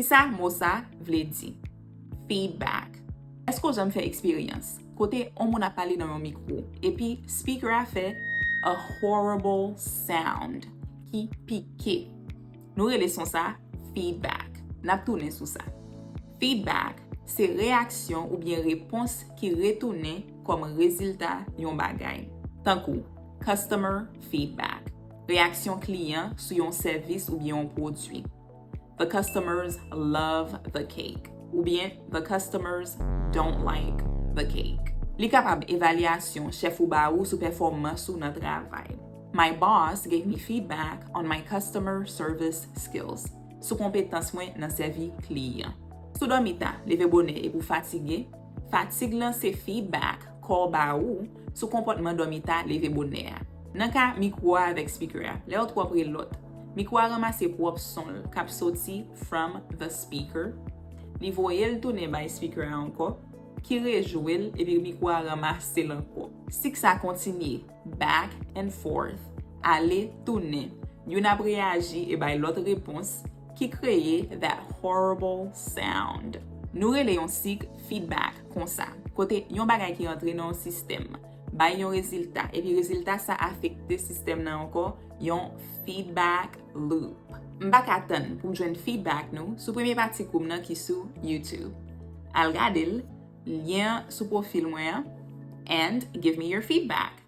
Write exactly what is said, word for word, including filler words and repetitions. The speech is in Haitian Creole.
Kisa mo sa vle di? Feedback. Èske w janm fè eksperyans kote yon moun ap pale nan yon mikwo epi speaker a fè a horrible sound ki pike? Nou rele son sa feedback. N ap tounen sou sa. Feedback se reyaksyon oubyen repons ki retounen kòm rezilta yon bagay. Tankou customer feedback, reyaksyon kliyan sou yon sèvis oubyen yon pwodui. The customers love the cake. Oubyen the customers don't like the cake. Li kapab evalyasyon chèf ou ba ou sou pèfòmans ou nan travay. My boss gave me feedback on my customer service skills. Sou konpetans mwen nan sèvi kliyan. Si w dòmi ta, leve bonè epi w fatige, fatig lan se feedback kò w ba ou sou konpòtman dòmi ta, leve bonè a. Nan ka mikwo a avèk speaker a, lè yo twò pre lòt, mikwo a ranmase pwòp son l k ap soti from the speaker, li voye l tounen bay speaker a ankò, ki rejwe l epi mikwo a ranmase l ankò. Sik sa kontinye back and forth, ale tounen. Youn ap reyaji e bay lòt repons ki kreye that horrible sound. Nou rele yon sik feedback konsa, kote yon bagay ki rantre nan yon sistèm bay yon rezilta, epi rezilta sa afekte sistèm nan ankò, yon feedback loop. M pa ka tann pou m jwenn feedback nou sou premye pati kou m nan ki sou YouTube. Al gade l, lyen an sou pwofil mwen an, and give me your feedback.